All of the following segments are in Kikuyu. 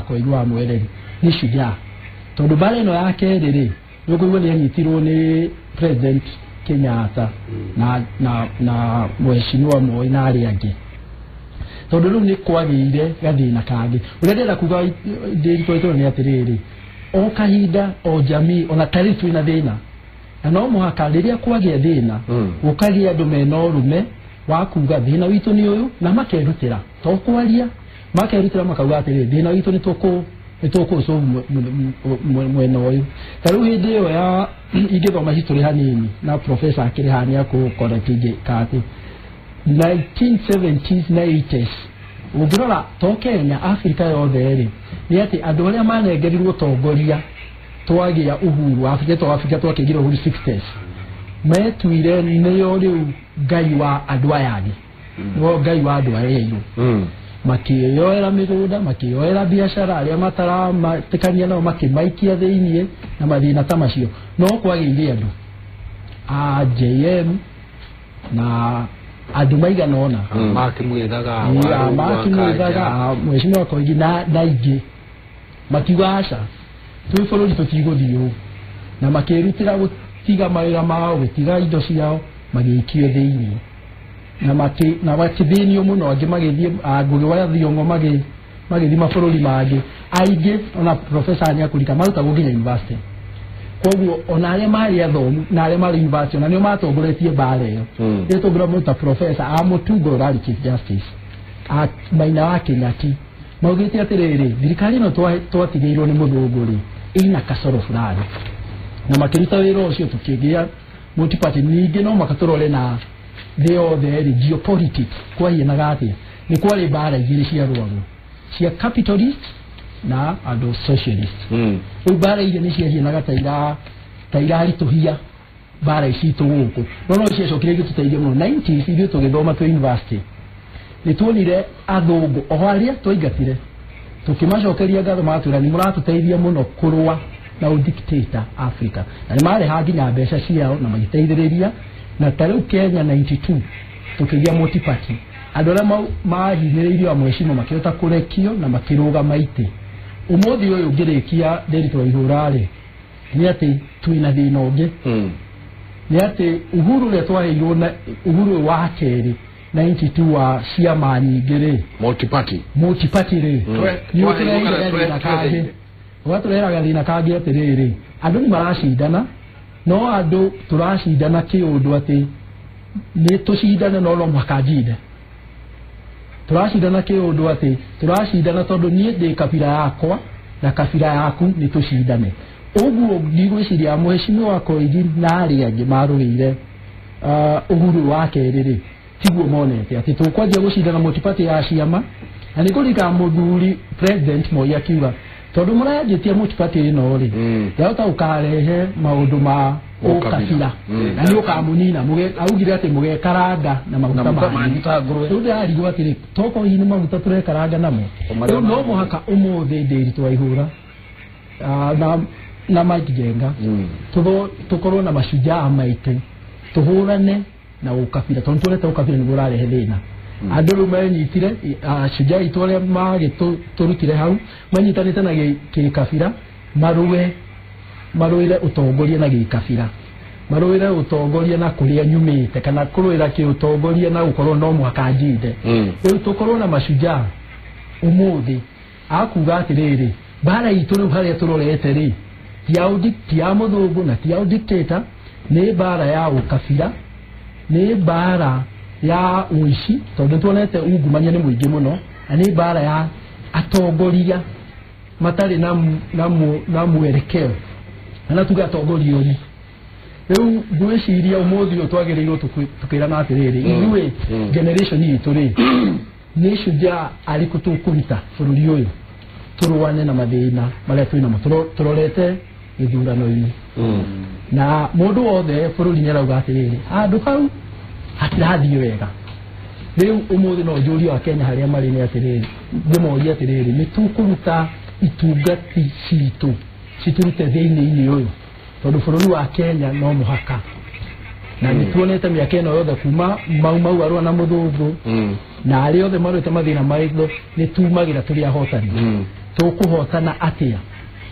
Koigi wa Mwereri nĩ shujaa, tondũ mbara ĩno ya kerĩ rĩ, nĩ ũkũigua nĩ anyitirwo nĩ President Kenyatta na Mheshimiwa Moi na arĩa angĩ, tondũ rĩu nĩ kwagĩire gathĩna kangĩ. Ũrĩa ndĩrenda kuga ndĩritũ nĩ atĩrĩrĩ, o kahinda o jamii ona tarĩu twĩna thĩna, na no mũhaka rĩrĩa kwagĩa thĩna gũkagĩa andũ mena ũrũme wa kuga thĩna witũ nĩ ũyũ, na makerutĩra, to kwaria, makerutĩra makauga atĩrĩrĩ, thĩna witũ nĩ tũkũũsolve mwena ũyũ. Ta rĩu hĩndĩ ĩyo ya ingĩthoma history hanini na professor akĩrĩ haha nĩ akũcorrect ingĩka atĩ 1970s na 80s, ũngĩrora to Kenya, Afrika yothe rĩ, nĩ atĩ andũ arĩa manengerirwo ũtongoria twagĩa uhuru Afrika, to Afrika twakĩgĩra uhuru 60s, metuire nĩo rĩu ngai wa andũ aya angĩ, nĩo ngai wa andũ arĩa airũ, makĩyoera mĩgũnda, makĩyoera biacara, arĩa mataramatĩkania nao makĩmaikia thĩiniĩ na mathĩna ta macio. No kwagĩire andũ a JM na andũ maigana ũna, Makĩmwĩthaga, Makĩmwĩthaga, Mheshimiwa Koigi na ingĩ, makiuga aca, twĩ bũrũri tũtigũthiĩ ũũ, na makĩrutĩra gũtiga mawĩra mao, gũtiga indo ciao, magĩikio thĩiniĩ na makĩthĩnio mũno. Angĩ magĩthiĩ, Ngũgĩ wa Thiong'o magĩthiĩ mabũrũri mangĩ, aingĩ ona professor nĩ akũrika marutagwo nginya university. Koguo ona arĩa marĩ athomu na arĩa marĩ university ona nĩo matongoretie mbara ĩyo. Rĩu tũngĩra mũndũ ta professor a Mutungo ũrarĩ Chief Justice, a Maina wa Kĩng'ati, maugĩte atĩrĩrĩ, thirikari ĩno twatigĩirwo nĩ mũthũngũ rĩ, ĩna kasoro fulani, na makĩruta wĩra ũcio tũkĩgĩa multi-party. Ningĩ no mũhaka tũrore na thĩ yothe rĩ, geopolitics kwahianaga atĩa. Nĩ kwarĩ mbara igĩrĩ ciarũagwo cia capitalist na andũ socialist. Rĩu mbara iria nĩ ciahianaga ta iraritũhia mbara ici itũ gũkũ, no ciacokire igĩtũteithia mũno 90s. Ithuĩ tũgĩthoma twĩ university nĩ tuonire athũngũ o arĩa twaingatire tũkĩmacokeria ngatho, magatwĩra nĩ mũratũteithia mũno kũrũa na ũdictator Africa, na nĩ mareha nginya mbeca ciao na magĩteithĩrĩria. Na ta rĩu Kenya 92 tũkĩgĩa multi-party, andũ arĩa mahinyĩrĩirio a mheshimiwa makĩhota kũrekio na makĩrũgama itĩ. Ũmũthĩ ũyũ ngĩrĩkia Nderitu wa Ihũra rĩ, nĩ atĩ twĩna thĩna ũngĩ, nĩ atĩ uhuru ũrĩa twaheirwo na uhuru ũyũ wa kerĩ 92 wa ciama nyingĩ rĩ, multi-party, multi-party rĩ, nĩ ũtũreheire gathĩna kangĩ, ũgatũrehera gathĩna kangĩ atĩrĩrĩ, andũ nĩ maracindana, no andũ tũracindana kĩũndũ atĩ nĩ tũcindane, no mũhaka njinde. Tũracindana kĩũndũ atĩ tũracindana tondũ niĩ ndĩ kabira yakwa na kabira yaku nĩ tũcindane. Ũguo ndigwĩciria Mheshimiwa Koigi na arĩa angĩ marũĩire uhuru wa kerĩ rĩ, tiguo monete atĩ tũkwanjia gũcindana multi-party ya ciama. Na nĩ kũririkana mũthuri President Moi akiuga tondũ mũranjĩtie multi-party ĩno rĩ, yahota gũkarehe maũndũ ma ũkabira na nĩ ũkamũnina. Augire atĩ mũgekaranga na maguta manyu. Rĩu ndĩrarigwo atĩrĩ, tokorwo hihi nĩ maguta tũrekaranga namo. Rĩu no mũhaka ũmũthĩ Ndĩritũ wa Ihũra na Mike Njenga tũkorwo na mashujaa maitũ, tũhũrane na ũkabira, tondũ tuonete ũkabira nĩguo ũrarehe thĩna. Andũ rĩu menyitire, shujaa itũ arĩa magĩtũrutire hau manyitanĩte na gĩkabira, marũe, marũĩre ũtongoria na gĩkabira, marũĩre ũtongoria na kũrĩa nyumĩte, kana kũrũĩra kĩũtongoria na gũkorwo no mũhaka njinde. Rĩu tũkorwo na mashujaa ũmũthĩ akuga atĩrĩrĩ, mbara itũ rĩu harĩa tũrorete rĩ, ti ya mũthũngũ na ti ya ũdictator, nĩ mbara ya ũkabira, nĩ mbara ya ũici, tondũ tuonete ungumania nĩ mũingĩ mũno, na nĩ mbara ya atongoria matarĩ na mwerekeo, na tuge atongoria oru. Rĩu ngwĩciria ũmũthĩ ũyũ twagĩrĩirwo tũkĩrana atĩrĩrĩ, ithuĩ generation itũ rĩ, nĩ shujaa arĩkũ tũkũruta bũrũri ũyũ tũrũane na mathĩna marĩa twĩnamo tũrorete gĩthurano-inĩ? Na mũndũ wothe bũrũri nĩ arauga atĩrĩrĩ, handũ hau hatirathiĩ wega. Rĩu ũmũthĩ no njũrie wa Kenya harĩa marĩ nĩ atĩrĩrĩ, ndĩmorie atĩrĩrĩ, nĩ tũkũruta itungati citũ citũrute thĩinĩ-inĩ ũyũ, tondũ bũrũri wa Kenya no mũhaka na nĩ tuonete mĩaka ĩno yothe kuma Mau Mau arũa na mũthũngũ na arĩa othe marũĩte mathĩna maitũ, nĩ tumagĩra tũrĩ ahotani. Tũkũhotana atĩa?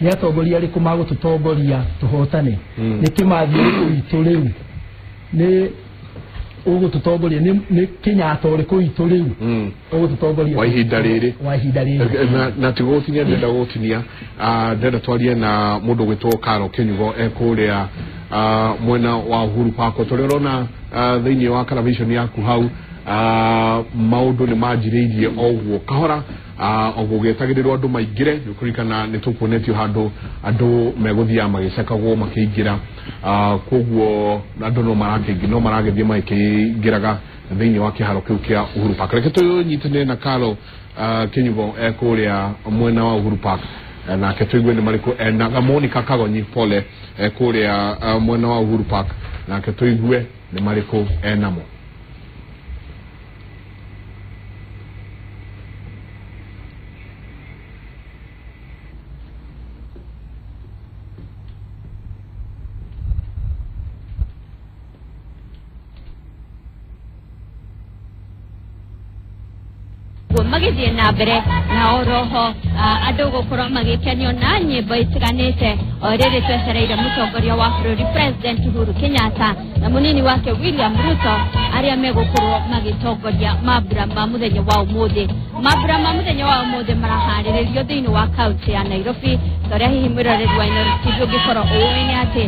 Nĩ atongoria arĩkũ magũtũtongoria tũhotane? Nĩ kĩmathi ũrĩkũ witũ rĩu nĩ ũgũtũtongoria? Nĩ Kenyatta ũrĩkũ witũ rĩu ũgũtũtongoria wa ihinda rĩrĩ? Wa ihinda rĩrĩ. Na ti gũgũtinia, ndĩrenda gũgũtinia, ndĩrenda twarie na mũndũ ũgwĩtwo Karo Kĩnyugo e kũrĩa mwena wa Uhuru Park. Tũrĩa ũrona thĩinĩ wa television yaku hau, maũndũ nĩ manjirĩirie o ũguo kahora, o gũgĩetagĩrĩrwo andũ maingĩre. Nĩ ũkũririkana nĩ tũkuonetio handũ andũ megũthiaga magĩcekagwo makĩingĩra, koguo andũ no maragĩthiĩ magĩkĩingĩraga thĩinĩ wa kĩharo kĩu kĩa Uhuru Park. Reke tũnyitanĩre na Karo Kĩnyugo e kũrĩa mwena wa Uhuru Park, nake tũigue nĩ marĩkũ, na Monica Kagonyi pole e kũrĩa mwena wa Uhuru Park, nake tũigue nĩ marĩkũ enamo. Magĩthiĩ na mbere na oroho andũ gũkorwo magĩkenio na nyĩmbo itiganĩte o rĩrĩ twetereire mũtongoria wa bũrũri President Uhuru Kenyatta na mũnini wake William Ruto arĩa megũkorwo magĩtongoria mambura ma mũthenya wa ũmũthĩ. Mambura ma mũthenya wa ũmũthĩ maraharĩrĩrio thĩinĩ wa kaunti ya Nairobi. Torĩa hihi mwĩroreri wa Inooro TV ũngĩkorwo ũĩ nĩ atĩ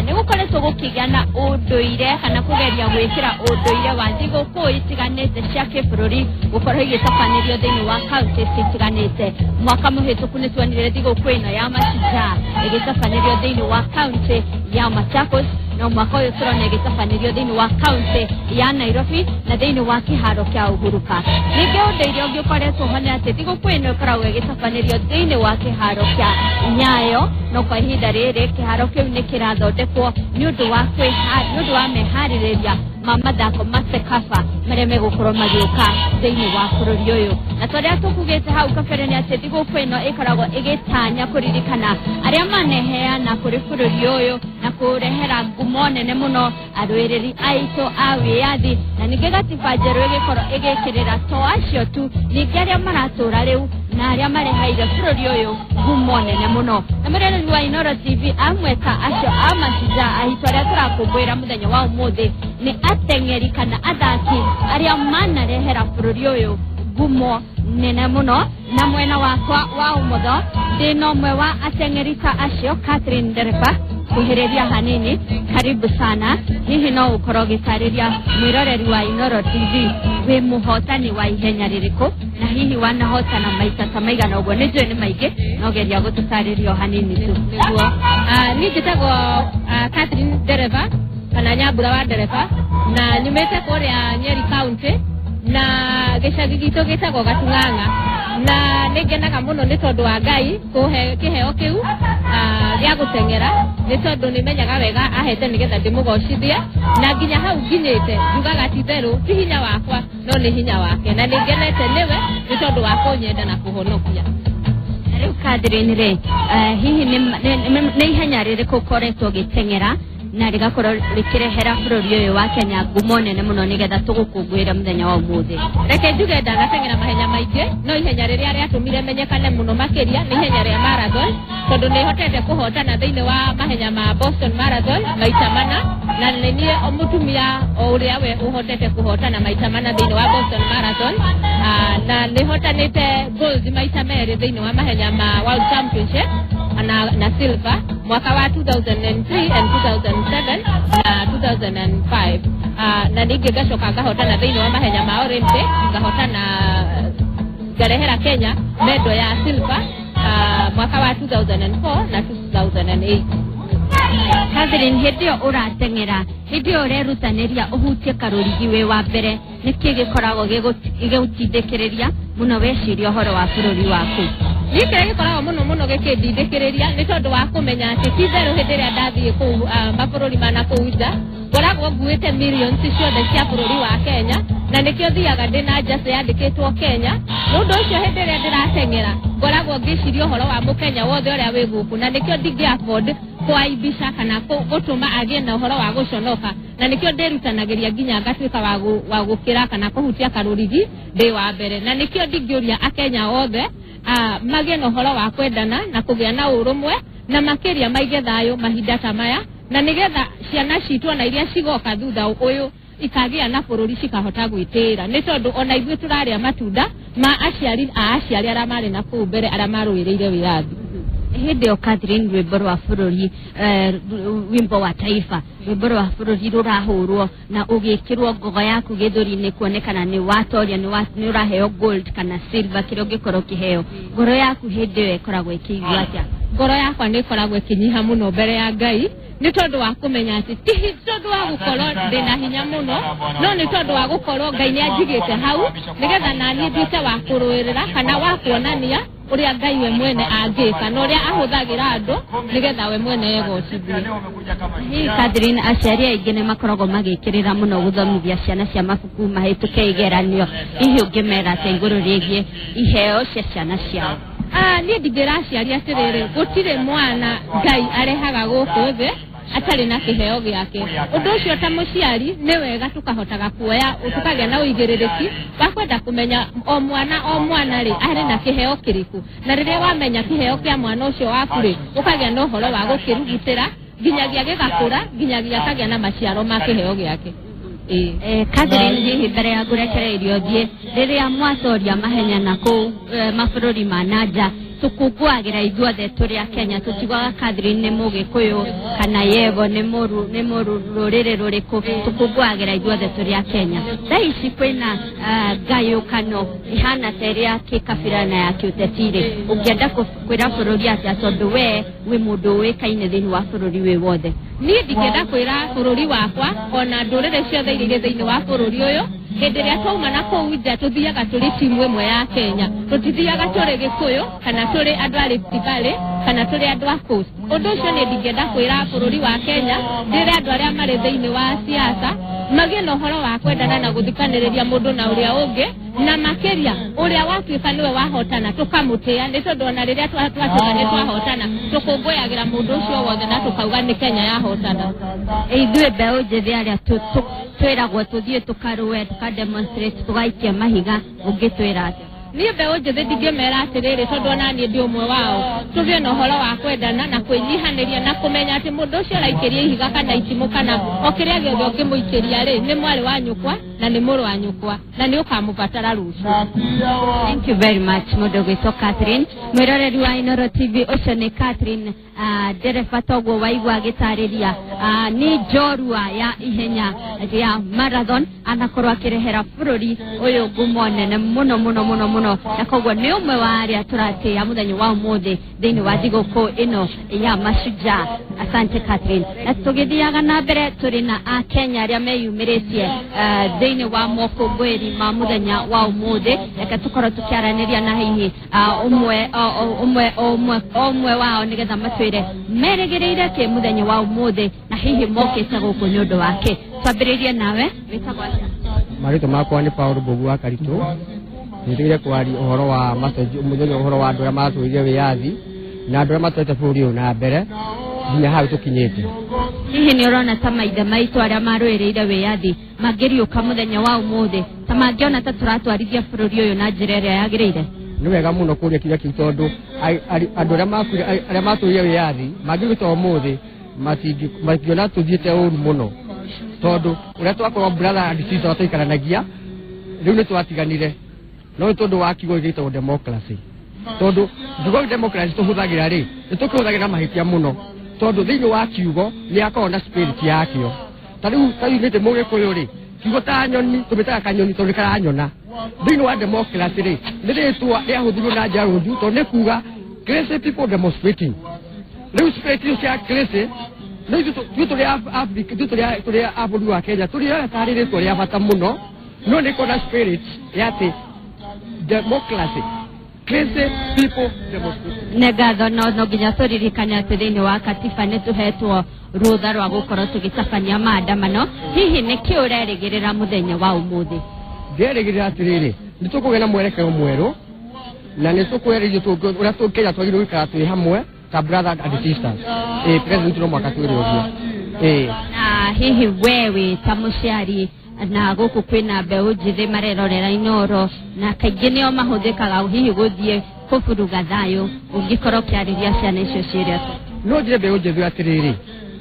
nĩ gũkoretwo gũkĩgĩa na ũndũire kana kũgeria gwĩkĩra ũndũire wa thigũkũ itiganĩte cia kĩbũrũri gũkorwo igĩtabanĩrio thĩinĩ wa kaunti citiganĩte. Mwaka mũhĩtũku nĩ tuonire thigũkũ ĩno ya Mashujaa ĩgĩtabanĩrio thĩinĩ wa kaunti ya Machakos, no mwaka ũyũ tũrona ĩgĩtabanĩrio thĩinĩ wa kaunti ya Nairobi na thĩinĩ wa kĩharo kĩa Uhuru Park. Ningĩ ũndũire ũngĩ ũkoretwo ho nĩ atĩ thigũkũ ĩno ĩkoragwo ĩgĩtabanĩrio thĩinĩ wa kĩharo kĩa Nyayo, no kwa ihinda rĩrĩ kĩharo kĩu nĩ kĩrathondekwo nĩ ũndũ wa meharĩrĩria ma mathako ma CECAFA marĩa megũkorwo magĩũka thĩinĩ wa bũrũri ũyũ. Na torĩa tũkugĩte hau kabere nĩ atĩ thigũkũ ĩno ĩkoragwo ĩgĩtanya kũririkana arĩa maneheana kũrĩ bũrũri ũyũ na kũrehera ngumo nene mũno arũĩrĩri aitũ a wĩyathi, na ningĩ gatiba njerũ ĩgĩkorwo ĩgĩkĩrĩra to acio tu, ningĩ arĩa maratũra rĩu na arĩa mareheire bũrũri ũyũ ngumo nene mũno. Na mwĩroreri wa Inooro TV, amwe ta acio a Mashujaa aitũ arĩa tũrakũngũĩra mũthenya wa ũmũthĩ nĩ ateng'eri kana athaki arĩa manarehera bũrũri ũyũ ngumo nene mũno. Na mwena wakwa wa ũmotho ndĩna ũmwe wa ateng'eri ta acio, Catherine Ndereba. Kuhĩrĩria hanini, karibu sana. Hihi no ũkorwo ũgĩtarĩria mwĩroreri wa Inooro TV wĩ mũhotani wa ihenya rĩrĩkũ, na hihi wanahotana maita ta maigana ũguo? Nĩ njũĩ nĩ maingĩ, no geria gũtũtarĩria o hanini tu. Nĩguo, niĩ njĩtagwo Catherine Ndereba kana Nyambura wa Ndereba, na nyumĩte kũrĩa Nyeri County na gĩcagi gitũ gĩtagwo Gatung'ang'a, na nĩ ngenaga mũno nĩ tondũ wa Ngai kũhe kĩheo kĩu gĩa gũteng'era, nĩ tondũ nĩ menyaga wega ahete nĩgetha ndĩmũgocithie, na nginya hau nginyĩte njugaga ti therũ ti hinya wakwa no nĩ hinya wake, na nĩ ngenete nĩwe nĩ tondũ wa kũnyenda na kũhonokia. Na rĩu Catherine rĩ, hihi nĩ ihenya rĩrĩkũ ũkoretwo ũgĩteng'era na rĩgakorwo rĩkĩrehera bũrũri ũyũ wa Kenya ngumo nene mũno nĩgetha tũgũkũngũĩre mũthenya wa ũmũthĩ? Reke njuge ndanateng'era mahenya maingĩ, no ihenya rĩrĩa rĩatũmire menyekane mũno makĩria nĩ ihenya rĩa marathon, tondũ nĩ hotete kũhotana thĩinĩ wa mahenya ma Boston Marathon maita mana, na nĩ niĩ mũtumia o ũrĩa we ũhotete kũhotana maita mana thĩinĩ wa Boston Marathon, na nĩ hotanĩte gold maita merĩ thĩinĩ wa mahenya ma World Championship na silver mwaka wa 2003 and 2007 na 2005, na ningĩ ngacoka ngahotana thĩinĩ wa mahenya ma Olympic, ngahotana ngarehera Kenya medal ya silver mwaka wa 2004 na 2008. Catherine, hĩndĩ ĩyo ũrateng'era, hĩndĩ ĩyo ũrerutanĩria ũhutie karũrigi wĩ wa mbere, nĩkĩ gĩkoragwo gĩgũtindĩkĩrĩria mũno weciria ũhoro wa bũrũri waku? Niĩ kĩrĩa gĩkoragwo mũno mũno gĩkĩndindĩkĩrĩria nĩ tondũ wa kũmenya atĩ ti therũ hĩndĩ ĩrĩa ndathiĩ kũu mabũrũri ma na kũu nja ngoragwo nguĩte millions ciothe cia bũrũri wa Kenya, na nĩkĩo thiaga ndĩna jersey yandĩkĩtwo Kenya. Nĩ ũndũ ũcio hĩndĩ ĩrĩa ndĩrateng'era ngoragwo ngĩciria ũhoro wa mũkenya wothe ũrĩa wĩ gũkũ, na nĩkĩo ndingĩ afford kũaibisha kana gũtũma agĩe na ũhoro wa gũconoka, na nĩkĩo ndĩrutanagĩria nginya ngatuĩka wa gũkĩra kana kũhutia karũrigi ndĩ wa mbere, na nĩkĩo ndingĩũria akenya othe magĩe na ũhoro wa kwendana na kũgĩa na ũrũmwe na makĩria maige thayũ mahinda ta maya, na nĩgetha ciana citũ ona iria cigoka thutha ũyũ ikagĩa na bũrũri cikahota gwĩtĩĩra, nĩ tondũ ona ithuĩ tũrarĩa matunda ma aciari a aciari arĩa marĩ na kũu mbere arĩa marũĩrĩire wĩyathi. Hĩndĩ ĩyo Catherine, rwĩmbo rwa bũrũri, wimbo wa taifa, rwĩmbo rwa bũrũri rũrahũrwo na ũgĩkĩrwo ngogo yaku gĩthũri-inĩ kuonekana nĩ watoria, nĩ ũraheo gold kana silver, kĩrĩa ũngĩkorwo ũkĩheo, ngoro yaku hĩndĩ ĩyo ĩkoragwo ĩkĩigua atĩa? Ngoro yakwa nĩ ĩkoragwo ĩkĩnyiha mũno mbere ya Ngai, nĩ tondũ wa kũmenya atĩ ti tondũ wa gũkorwo ndĩna hinya mũno, no nĩ tondũ wa gũkorwo Ngai nĩ anjigĩte hau nĩgetha naniĩ nduĩke wa kũrũĩrĩra kana wa kuonania ũrĩa Ngai we mwene angĩka na ũrĩa ahũthagĩra andũ nĩgetha we mwene egocithie. Hihi Catherine, aciari aingĩ nĩ makoragwo magĩkĩrĩra mũno gũthomithia ciana cia mabuku mahĩtũke igeranio, hihi ũngĩmera atĩa igũrũ rĩgiĩ iheo cia ciana ciao? Niĩ ndingĩra aciari atĩrĩrĩ, gũtirĩ mwana Ngai arehaga gũkũ thĩ atarĩ na kĩheo gĩake. Ũndũ ũcio ta mũciari nĩ wega tũkahotaga kuoya, tũkagĩa na ũigĩrĩrĩki wa kwenda kũmenya o mwana rĩ arĩ na kĩheo kĩrĩkũ, na rĩrĩa wamenya kĩheo kĩa mwana ũcio waku rĩ, ũkagĩa na ũhoro wa gũkĩrugutĩra nginyagia gĩgakũra, nginyagia kagĩa na maciaro ma kĩheo gĩake. Catherine, hihi mbere ya ngũrekereirio thiĩ, rĩrĩa mwatoria mahenya na kũu mabũrũri ma na nja, tũkũngũagĩra ithuothe tũrĩ a Kenya, tũtiugaga Catherine nĩ Mũgĩkũyũ kana Yego nĩ mũru rũrĩrĩ rũrĩkũ, tũkũngũagĩra ithuothe tũrĩ a Kenya. Thaa ici kwĩna ngayũkano ĩhana ta ĩrĩa kĩkabira na ya kĩũteti rĩ, ũngĩenda kwĩra bũrũri atĩa tondũ we wĩ mũndũ ũĩkaine thĩinĩ wa bũrũri wĩ wothe? Niĩ ndingĩenda kwĩra bũrũri wakwa ona ndũrĩrĩ ciothe iria irĩ thĩinĩ wa bũrũri ũyũ, hĩndĩ ĩrĩa twauma na kũu nja tũthiaga tũrĩ timu ĩmwe ya Kenya, tũtithiaga tũrĩ Gĩkũyũ kana tũrĩ andũ a Rift Valley kana tũrĩ andũ a Coast. Ũndũ ũcio niĩ ndingĩenda kwĩra bũrũri wa Kenya, ndĩre andũ arĩa marĩ thĩinĩ wa siasa magĩe na ũhoro wa kwendana na gũthikanĩrĩria mũndũ na ũrĩa ũngĩ, na makĩria ũrĩa watuĩka nĩwe wahotana tũkamũtĩa, nĩ tondũ ona rĩrĩa twatuĩka nĩ twahotana tũkũngũyagĩra mũndũ ũcio wothe na tũkauga nĩ Kenya yahotana. Ithuĩ mbeũ njĩthĩ arĩa twĩragwo tũthiĩ tũkarũe, tũkademonstrate, tũgaikia mahiga, ũngĩtwĩra atĩa? Niĩ mbeũ njĩthĩ ndingĩmera atĩrĩrĩ, tondũ ona niĩ ndĩ ũmwe wao, tũgĩe na ũhoro wa kwendana na kwĩnyihanĩria na kũmenya atĩ mũndũ ũcio ũraikĩria ihiga kana itimũ kana o kĩrĩa gĩothe ũngĩmũikĩria rĩ, nĩ mwarĩ wa nyũkwa na nĩ mũrũ wa nyũkwa na nĩ ũkamũbatara rũciũ. Thank you very much mũndũ ũgwĩtwo Catherine. Mwĩroreri wa Inooro TV, ũcio nĩ Catherine ndereba toguo waigua agĩtarĩria, nĩ njorua ya ihenya rĩa marathon, anakorwo akĩrehera bũrũri ũyũ ngumo nene mũno mũno mũno mũno, na koguo nĩ ũmwe wa arĩa tũratĩĩa mũthenya wa ũmũthĩ thĩinĩ wa thigũkũ ĩno ya Mashujaa. Asante Catherine. Na tũgĩthiaga na mbere tũrĩ na Akenya arĩa meyumĩrĩtie thĩinĩ wa mokũngũĩri ma mũthenya wa ũmũthĩ, reke tũkorwo tũkĩaranĩria na hihi ũmwe wao nĩgetha matwĩre merĩgĩrĩire kĩ mũthenya wa ũmũthĩ na hihi mokĩte gũkũ nĩ ũndũ wake. Twambĩrĩrie nawe, wĩtagwo atĩa? Marĩtwa makwa nĩ Paul Mbogu wa Karitũ. Nĩtũgire kwaria ũhoro wa mũthenya, ũhoro wa andũ arĩa matũire wĩyathi na andũ arĩa matwarĩte bũrũri ũyũ na mbere nginya hau tũkinyĩte. Hihi nĩ ũrona ta maithe maitũ arĩa marũĩrĩire wĩyathi mangĩriũka mũthenya wa ũmũthĩ, ta mangĩona ta tũratwarithia bũrũri ũyũ na njĩra ĩrĩa yagĩrĩire? Nĩ wega mũno kũria kĩũria kĩu tondũ andũ arĩa matũire wĩyathi mangĩũka ũmũthĩ matingĩona tũthiĩte ũru mũno, tondũ ũrĩa twakorwo brother and sister twaikaranagia rĩu nĩ twatiganire, no nĩ tondũ wa kiugo gĩtagwo democracy. Tondũ kiugo democracy tũhũthagĩra rĩ, nĩ tũkĩhũthagĩra mahĩtia mũno, tondũ thĩinĩ wa kiugo nĩ akoragwo na spirit yakĩo. Ta rĩu nĩtĩ Mũgĩkũyũ rĩ, kiugo ta nyoni tũmĩtaga kanyoni tondũ nĩ karanyona. Thĩinĩ wa democracy rĩ, nĩ rĩtwa rĩahũthĩrwo na njĩra rũndu tondũ nĩ kuga crazy people demonstrating. Rĩu spirit icio cia crazy no ithuĩ tũrĩ Africa, ithuĩ tũrĩ a bũrũri wa Kenya tũrĩoya tarĩ rĩtwa rĩa bata mũno, no nĩ kona spirit ya atĩ democracy, crazy people demonstrating. Nĩ ngatho, no nginya tũririkane atĩ thĩinĩ wa katiba nĩ tũhetwo rũtha rwa gũkorwo tũgĩtabania maandamano. Hihi nĩ kĩ ũrerĩgĩrĩra mũthenya wa ũmũthĩ? Ndĩrerĩgĩrĩra atĩrĩrĩ, nĩ tũkũgĩa na mwerekero mwerũ na nĩ tũkwerĩrio ũrĩa Kenya twagĩrĩirwo gũikara twĩ hamwe ta brother and sisters. President no mwaka twĩre ũguo. Na hihi we wĩ ta mũciari na gũkũ kwĩna mbeũ njĩthĩ marerorera Inooro na kaingĩ nĩo mahũthĩkaga hihi gũthiĩ kũburuga thayũ ũngĩkorwo ũkĩarĩria ciana icio ciĩrĩ atĩa? No njĩre mbeũ njĩthĩ atĩrĩrĩ,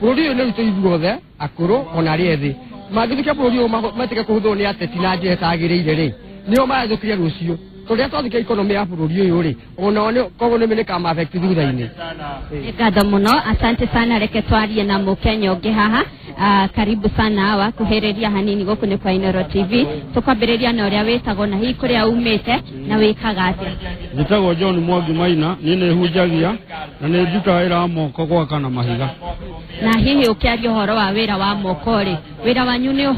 bũrũri ũyũ nĩ witũ ithuothe, akũrũ ona arĩa ethĩ. Mangĩthũkia bũrũri ũyũ matige kũhũthĩrwo nĩ ateti na njĩra ĩtagĩrĩire rĩ, nĩo marathũkirie rũciũ. Tondũ rĩrĩa twathũkia economy ya bũrũri ũyũ rĩ, onao koguo nĩ kama affect thutha-inĩ. Nĩ ngatho mũno, asante sana. Reke twarie na mũkenya ũngĩ haha. Karibu sana, wakuhĩrĩria hanini. Gũkũ nĩ kwa Inooro TV. Tũkwambĩrĩria na ũrĩa wĩtagwo na hihi kũrĩa umĩte na wĩkaga atĩa? Njĩtagwo John Mwangi Maina, niĩ nĩ hunjagia na nĩ ndutaga wĩra wa moko gwaka na mahiga. Na hihi ũkĩaria ũhoro wa wĩra wa moko rĩ, wĩra wanyu nĩ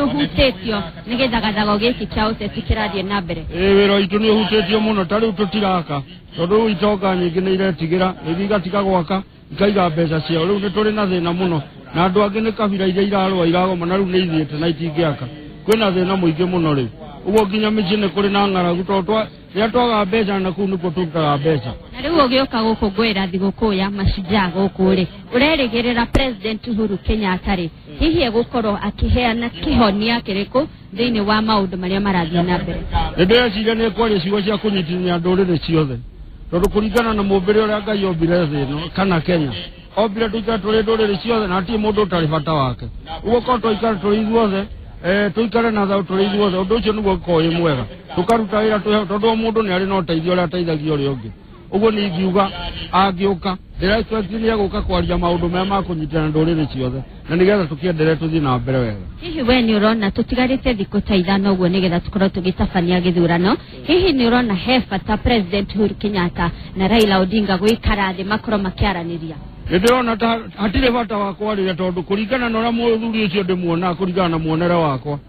ũhutĩtio nĩ gĩthagathago gĩkĩ kĩa ũteti kĩrathiĩ na mbere? Ĩĩ, wĩra witũ nĩ ũhutĩtio mũno. Ta rĩu tũtiraka tondũ rĩu itonga nyingĩ nĩ iretigĩra, rĩu igatiga gwaka ikaiga mbeca ciao. Rĩu nĩ tũrĩ na thĩna mũno, na andũ angĩ nĩ kabira iria irarũa iragoma, na rĩu nĩ ithiĩte na itingĩaka. Kwĩna thĩna mũingĩ mũno rĩu, ũguo nginya mĩciĩ nĩ kũrĩ na ng'aragu tondũ rĩrĩa twaga mbeca na kũu nĩkuo tũrutaga mbeca. Na rĩu ũgĩũka gũkũngũĩra thigũkũ ya Mashujaa gũkũ rĩ, ũrerĩgĩrĩra President Uhuru Kenyatta rĩ, hihi egũkorwo akĩheana kĩhonia kĩrĩkũ thĩinĩ wa maũndũ marĩa marathiĩ na mbere? Nĩ ndĩreciria nĩ kwaria ciugo cia kũnyitithania ndũrĩrĩ ciothe, tondũ kũringana na mũmbĩre ũrĩa Ngai ombire thĩ ĩno kana Kenya, ombire tũikare tũrĩ ndũrĩrĩ ciothe na hatirĩ mũndũ ũtarĩ bata wake. Ũguo korwo twaikara tũrĩ ithuothe, tũikare na thayũ tũrĩ ithuothe, ũndũ ũcio nĩguo ũkorwo wĩ mwega. Tũkaruta wĩra twĩho tondũ o mũndũ nĩ arĩ na ũteithio ũrĩa ateithagia ũrĩa ũngĩ. Ũguo nĩ ingiuga angĩũka, ndĩra expect nĩ egũka kwaria maũndũ maya ma kũnyitana ndũrĩrĩ ciothe, na nĩgetha tũkĩenderee tũthiĩ na mbere wega. Hihi we nĩ ũrona tũtigarĩte thikũ ta 5 ũguo nĩgetha tũkorwo tũgĩtabania gĩthurano, hihi nĩ ũrona he bata President Uhuru Kenyatta na Raila Odinga gũikara thĩ makorwo makĩaranĩria? Nĩ ndĩrona ta hatirĩ bata wa kwarĩria tondũ kũringana na ũrĩa mũthuri ũcio ndĩmuonaga, kũringana na muonere wakwa,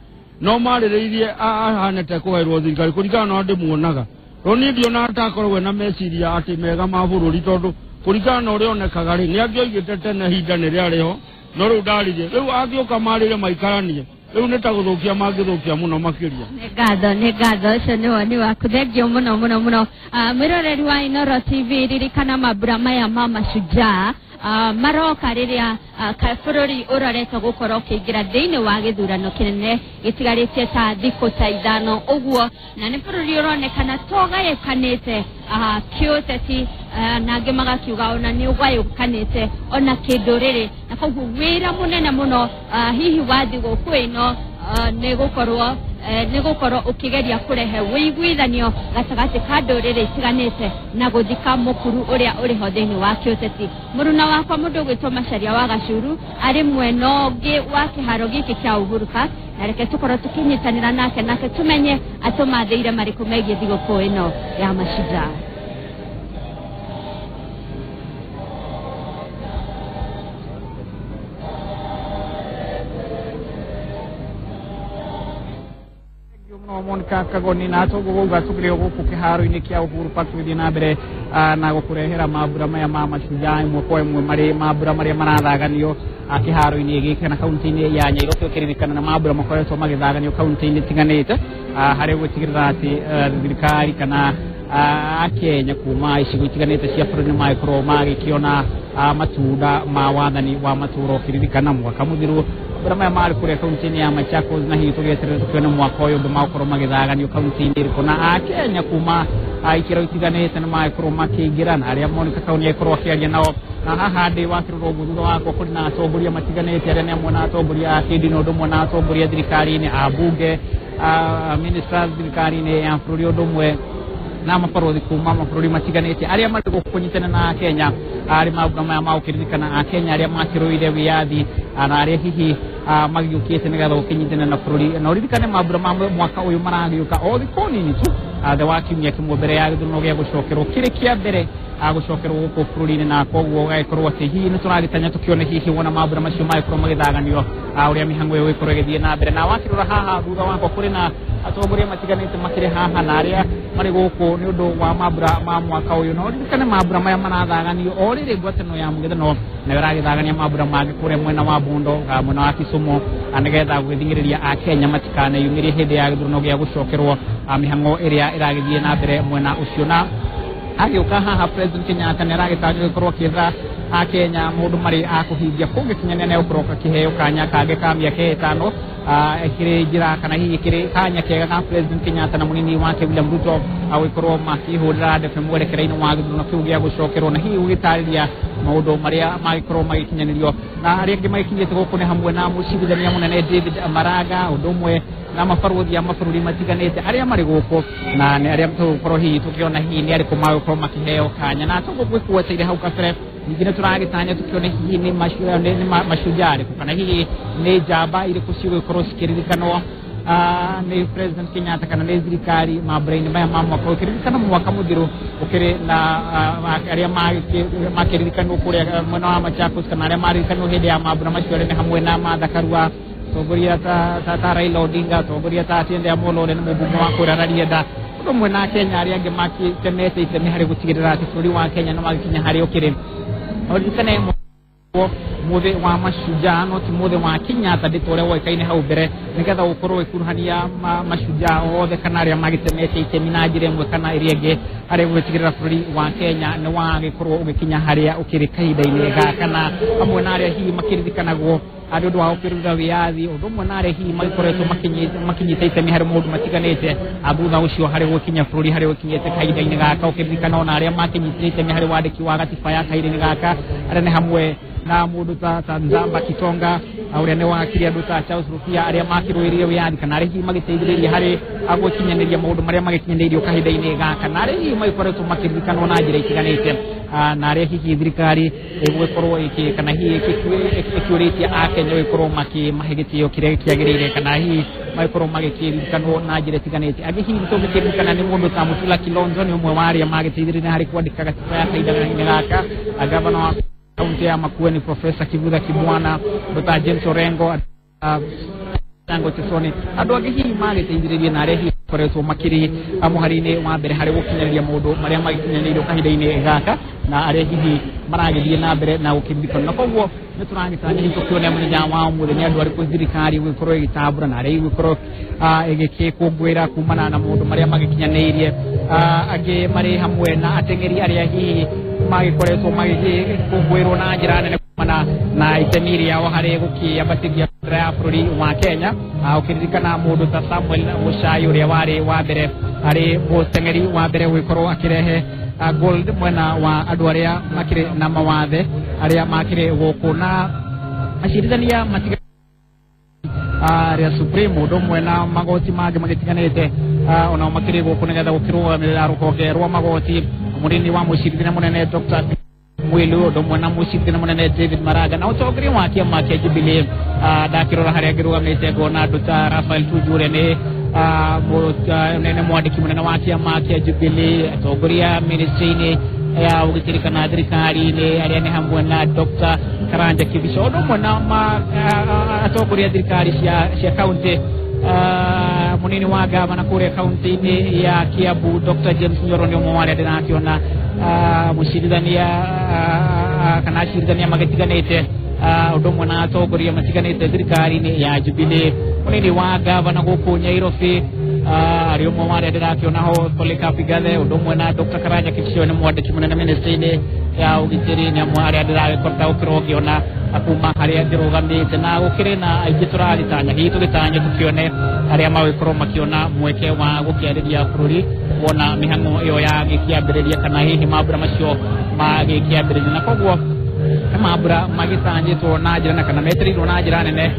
no marĩrĩirie ahanete kũgaĩrwo thirikari kũringana na ũrĩa ndĩmuonaga. Rĩu niĩ ndionaga ta akoragwo na meciria atĩ mega ma bũrũri, tondũ kũringana na ũrĩa onekaga rĩ, nĩ angĩoigĩte tene ihinda nĩ rĩarĩ ho, no rĩu ndarĩrie. Rĩu angĩũka marĩre maikaranie, rĩu nĩ ta gũthũkia mangĩthũkia mũno makĩria. Nĩ ngatho, nĩ ngatho. Ũcio nĩ woni waku, thengio mũno mũno mũno. Mwĩroreri wa Inooro TV, ririkana mambura maya ma Mashujaa maroka rĩrĩa bũrũri ũrorete gũkorwo ũkĩingĩra thĩinĩ wa gĩthurano kĩnene gĩtigarĩtie ta thikũ ta 5 ũguo, na nĩ bũrũri ũronekana togayũkanĩte kĩũteti, na angĩ magakiuga ona nĩ ũgayũkanĩte ona kĩndũrĩrĩ, na koguo wĩra mũnene mũno hihi wa thigũkũ ĩno nĩ gũkorwo ũkĩgeria kũrehe ũiguithanio gatagatĩ ka ndũrĩrĩ itiganĩte na gũthika mũkuru ũrĩa ũrĩ ho thĩinĩ wa kĩũteti. Mũruna wakwa mũndũ ũgwĩtwo Macharia wa Gacuru arĩ mwena ũngĩ wa kĩharo gĩkĩ kĩa Uhuru Park, na reke tũkorwo tũkĩnyitanĩra nake tũmenye atũmathĩire marĩkũ megiĩ thigũkũ ĩno ya Mashujaa. Monica Kagoni na tũgũgauga tũkĩrĩ o gũkũ kĩharo-inĩ kĩa Uhuru Park tũgĩthiĩ na mbere na gũkũrehera mambura maya ma Mashujaa ĩmwe kwa ĩmwe, marĩ mambura marĩa marathaganio kĩharo-inĩ gĩkĩ na kaunti-inĩ ya Nyairobi, ũkĩririkana na mambura makoretwo magĩthaganio kaunti-inĩ itiganĩte harĩ gũtigĩrĩra atĩ thirikari kana Akenya kuma icigo itiganĩte cia bũrũri nĩ magĩkorwo magĩkĩona matunda ma wathani wa matũra, ũkĩririkana mwaka mũthiru mambura maya marĩ kũrĩa kaunti-inĩ ya Machakos, na hihi tũgĩeterere tũkĩone mwaka ũyũ ũndũ magũkorwo magĩthaganio kaunti-inĩ ĩrĩkũ, na Akenya kuma ikĩro itiganĩte nĩ magĩkorwo makĩingĩra, na arĩa Monica Kauni agĩkorwo akĩaria nao. Na haha ndĩ wakĩrora ũguo thutha wakwa kũrĩ na atongoria matiganĩte arĩa nĩ amwe na atongoria a kĩndini, ũndũ ũmwe na atongoria thirikari-inĩ, ambunge, ministers thirikari-inĩ ya bũrũri, ũndũ ũmwe na mabarothi kuma mabũrũri matiganĩte arĩa marĩ gũkũ kũnyitana na Kenya arĩ mambura maya ma gũkĩririkana Akenya arĩa makĩrũire wĩyathi na arĩa hihi magĩũkĩte nĩgetha gũkĩnyitana na bũrũri. Na ũririkane mambura ma mwaka ũyũ maragĩũka o thikũ nini tu thĩ wa kiumia kĩmwe mbere ya gĩthurano gĩa gũcokerwo kĩrĩ kĩa mbere gũcokerwo gũkũ bũrũri-inĩ, na koguo gagĩkorwo atĩ hihi nĩ tũragĩtanya tũkĩone hihi wona mambura macio magĩkorwo magĩthaganio ũrĩa mĩhang'o ĩyo ĩgĩkorwo ĩgĩthiĩ na mbere. Na wakĩrora haha thutha wakwa kũrĩ na atongoria matiganĩte makĩrĩ haha na arĩa marĩ gũkũ nĩ ũndũ wa mambura ma mwaka ũyũ. Na ũririkane mambura maya marathaganio o rĩrĩ ngwatanĩro ya mũng'ethanĩro nayo ĩragĩthagania mambura mangĩ kũrĩa mwena wa Bondo, mwena wa Kisumu, nĩgetha gũgĩthing'ĩrĩria Akenya matikaneyumĩrie hĩndĩ ya gĩthurano gĩa gũcokerwo mĩhang'o ĩrĩa ĩragĩthiĩ na mbere mwena ũcio. Na agĩũka haha President Kenyatta nĩ aragĩtanywo gũkorwo akĩetha Akenya maũndũ marĩ a kũhingia kũngĩkinyania nĩ egũkorwo akĩheo kanya kangĩ ka mĩaka 5 Ĩkĩrĩ njĩra kana hihi ĩkĩrĩ kanya kega ga President Kenyatta na mũnini wake William Ruto gũgĩkorwo makĩhũrĩra ndebe mwerekera-inĩ wa gĩthurano kĩu gĩa gũcokerwo, na hihi gũgĩtarĩria maũndũ marĩa magĩkorwo magĩkinyanĩrio. Na arĩa angĩ magĩkinyĩte gũkũ nĩ hamwe na mũcirithania mũnene David Maraga, ũndũ ũmwe na mabarũthi a mabũrũri matiganĩte arĩa marĩ gũkũ, na nĩ arĩa tũgũkorwo hihi tũkĩona hihi nĩ arĩkũ magũkorwo makĩheo kanya. Na tũguo gwĩkueteire hau kabere, ningĩ nĩ tũragĩtanya tũkĩone hihi nĩ mashujaa arĩkũ kana hihi nĩ njamba irĩkũ cigũgĩkorwo cikĩririkanwo nĩ President Kenyatta kana nĩ thirikari mambura-inĩ maya ma mwaka. Ũkĩririkana mwaka mũthiru ũkĩrĩ na arĩa makĩririkanwo kũrĩa mwena wa Machakos, kana arĩa maririkanwo hĩndĩ ya mambura macio arĩa nĩ hamwe na Martha Karua, tongoria ta Raila Odinga, tongoria ta Otiende Amollo ũrĩa nĩ mũmbunge wa kũrĩa Rarieda, ũndũ ũmwe na Kenya arĩa angĩ makĩtemete itemi harĩ gũtigĩrĩra atĩ bũrũri wa Kenya nĩ wagĩkinya harĩa ũkĩrĩ. Ũririkane muthi wa mashujaa no ti muthi wa Kenyatta ndĩ ta ũrĩa woĩkaine hau mbere, nĩgetha gũkorwo ĩkuruhania mashujaa othe kana arĩa magĩtemete itemi na njĩra ĩmwe kana ĩrĩa ĩngĩ harĩ gũgĩtigĩrĩra bũrũri wa Kenya nĩ wagĩkorwo ũgĩkinya harĩa ũkĩrĩ kahinda-inĩ gaka, na hamwe na arĩa hihi makĩririkanagwo harĩ ũndũ wa gũkĩrũra wĩyathi, ũndũ ũmwe na arĩa hihi magĩkoretwo makinyĩte itemi harĩ maũndũ matiganĩte thutha ũcio harĩ gũkinya bũrũri harĩa ũkinyĩte kahinda-inĩ gaka. Ũkĩririkana ona arĩa makĩnyitire itemi harĩ wandĩki wa gatiba ya kahinda-inĩ gaka, arĩa nĩ hamwe na mũndũ ta Nzamba Kitonga ũrĩa nĩ wakiri, andũ ta Charles Rupia arĩa makĩrũĩrĩire wĩyathi, kana arĩa hihi magĩteithĩrĩria harĩ gũkinyanĩria maũndũ marĩa magĩkinyanĩirio kahinda-inĩ gaka, na arĩa hihi magĩkoretwo makĩririkanwo na njĩra itiganĩte, na arĩa hihi thirikari ĩgũgĩkorwo kana hihi ĩkĩũrĩtie akenya gũgĩkorwo makĩmahe gĩtĩo kĩrĩa kĩagĩrĩire, kana hihi magĩkorwo magĩkĩririkanwo na njĩra itiganĩte. Angĩ hihi tũngĩkĩririkana nĩ mũndũ ta Mutula Kilonzo, nĩ ũmwe wa arĩa magĩteithĩrĩria harĩ kwandĩka gatiba ya kahinda-inĩ gaka. Gavana wa kaunti ya Makueni Professor Kivutha Kibwana, Dr. James Orengo, Tango Chesoni, andũ angĩ hihi magĩteithĩrĩria na arĩa hihi makoretwo makĩrĩ mũhari-inĩ wa mbere harĩ gũkinyanĩria maũndũ marĩa magĩkinyanĩirio kahinda-inĩ gaka, na arĩa hihi maragĩthiĩ na mbere na gũkĩririkana. Na koguo nĩ tũragĩtanya hihi tũkĩone mũthenya wa ũmũthĩ nĩ andũ arĩkũ thirikari ĩgũgĩkorwo ĩgĩtambũra na arĩa ĩgũgĩkorwo ĩgĩkĩkũngũĩra kumana na maũndũ marĩa magĩkinyanĩirie. Angĩ marĩ hamwe na ateng'eri arĩa hihi magĩkoretwo magĩkũngũĩrwo na njĩra nene kumana na itemi rĩao harĩ gũkĩambatĩria bendera ya bũrũri wa Kenya. Ũkĩririkana mũndũ ta Samuel Muchai ũrĩa warĩ wa mbere harĩ mũteng'eri wa mbere gũgĩkorwo akĩrehe gold mwena wa andũ arĩa makĩrĩ na mawathe arĩa makĩrĩ gũkũ, na acirithania matiga rĩa Supreme, ũndũ ũmwe na magoti mangĩ magĩtiganĩte onao makĩrĩ gũkũ nĩgetha gũkĩrũgamĩrĩra rũhonge rwa magoti. Mũnini wa mũcirithania mũnene Dr. Mwilu, ũndũ ũmwe na mũcirithania mũnene David Maraga, na ũtongoria wa kĩama kĩa Jubilee. Ndakĩrora harĩa ngĩrũgamĩte ngona andũ ta Raphael Tuju ũrĩa nĩ mwandĩki mũnene wa kĩama kĩa Jubilee, atongoria ministry-inĩ ya ũgitĩri kana thirikari-inĩ arĩa nĩ hamwe na Dr. Karanja Kibicho, ũndũ ũmwe na atongoria thirikari cia kaunti, mũnini wa gavana kũrĩa kaunti-inĩ ya Kiambu Dr. James Nyoro nĩ ũmwe wa arĩa ndĩrakĩona, mũcirithania kana acirithania magĩtiganĩte, ũndũ ũmwe na atongoria matiganĩte thirikari-inĩ ya Jubilee. Mũnini wa gavana gũkũ Nyairobi arĩ ũmwe wa arĩa ndĩrakĩona ho, Polycarp Igathe, ũndũ ũmwe na Dr. Karanja Kibicho nĩ mwandĩki mũnene ministry-inĩ ya ũgitĩri, nĩ amwe arĩa ndĩragĩkorwo gũkĩrwo ngĩona kuma harĩa ndĩrũgamĩte. Na gũkĩrĩ na aingĩ tũragĩtanya hihi tũgĩtanya tũkĩone arĩa magũgĩkorwo makĩona mweke wa gũkĩarĩria bũrũri kuona mĩhang'o ĩyo ya gĩkĩambĩrĩria kana hihi mambura macio magĩkĩambĩrĩria. Na koguo nĩ mambura magĩtanyĩtwo na njĩra na kana metereirwo na njĩra nene,